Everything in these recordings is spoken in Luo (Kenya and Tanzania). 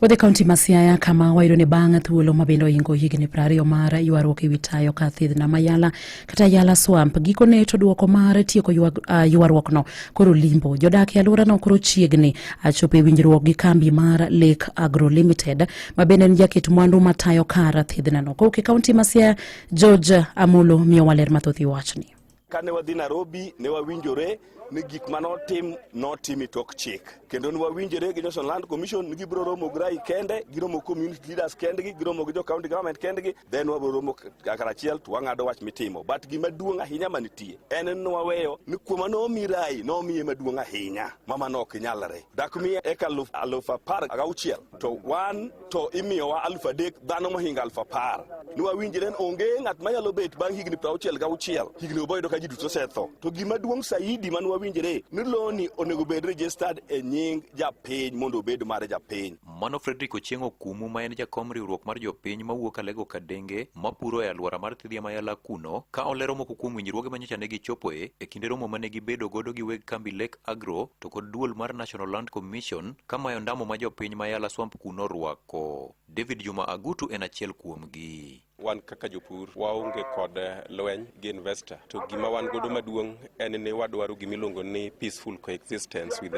Wadhi kaunti ma Siaya kama wayudo ni bang' thuolo ma bende ohingo higni 20 mar ywaruok ewi tayo ka thidhna ma Yala kata Yala Swamp, gikone to duoko mar tieko ywaruokno koro limbo. Jodak e alworano koro chiegni chopo e winjruok gi kambi mar Lake Agro Limited ma bende en jaket mwandu matayo kar thidhnano. Kowuok e kaunti ma Siaya, George Amolo miyowa ler mathoth e wachni. Kane wadhi Nairobi ne wawinjore ni gik mane otim notim e tok chik, kendo ne wawinjore gi National Land Commission ni gibiro romo gi RAI kende, giromo community leaders kendgi, giromo gi jo county government kendgi, then wabiro romo karachiel to wang'ado wach mitimo. But gima duong' ahinya manitie en ni waweyo ni kuoma nomi RAI nomiye maduong' ahinya ma mano ok nyalre. Dak miye eka 16,000 to wan to imiyowa 3,000, dhano mohingo 10,000. Ni wawinjre ni onge ng'at manyalo bet bang' higni 66, higni go boyudo ka ji duto osetho. To gima duong' saidi mane wawinjre ni loni onego bed registered e nying japiny mondo obed mar japiny. Mano Frederick Ochieng' Okumu ma en jakom riwruok mar jopiny mawuok Alego Kadenge mapuro e alwora mar Thidhia ma Yala kuno ka olero moko kuom winjruoge ma nyocha ne gichopoe e kinde romo mane gibedo godo gi weg kambi Lake Agro to kod duol mar National Land Commission ka mayo ndamo ma jopiny ma Yala Swamp kuno orwako. David Juma Agutu en achiel kuomgi. Wan kaka jopur waonge kod lweny gi investor, to gima wan godo maduong' en ni wadwaro gima iluongo ni peaceful coexistence with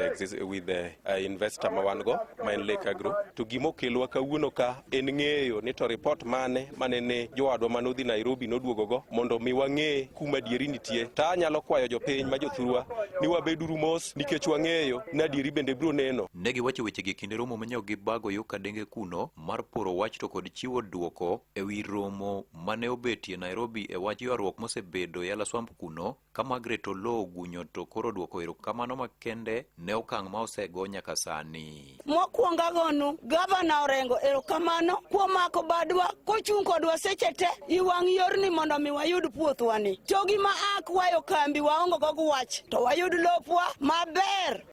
the investor ma wan go ma en Lake Agro. To gima okelwa kawuono ka en ng'eyo ni to report mane mane ne jowadwa manodhi Nairobi noduogo go mondo mi wang'e kuma adieri nitie. To anyalo kwayo jopiny ma jothurwa ni wabeduru mos nikech wang'eyo ni adieri bende biro neno. Ne giwacho wechegi e kinde romo manyo gibago yo Kadenge kuno mar poro wach to kod chiwo duoko ewi romo mane obetie Nairobi e wach ywaruok mosebedo Yala Swamp kuno ka Margaret Oloo ogunyo to koro duoko erokamano makende ne okang' ma osego nyaka sani. Mokwongo agonu gavana Orengo erokamano kuom mako badwa kochung' kodwa seche te i wang' yorni mondo mi wayud puothwani. To gima akwayo kambi waongo go wach to wayud lopwa maber.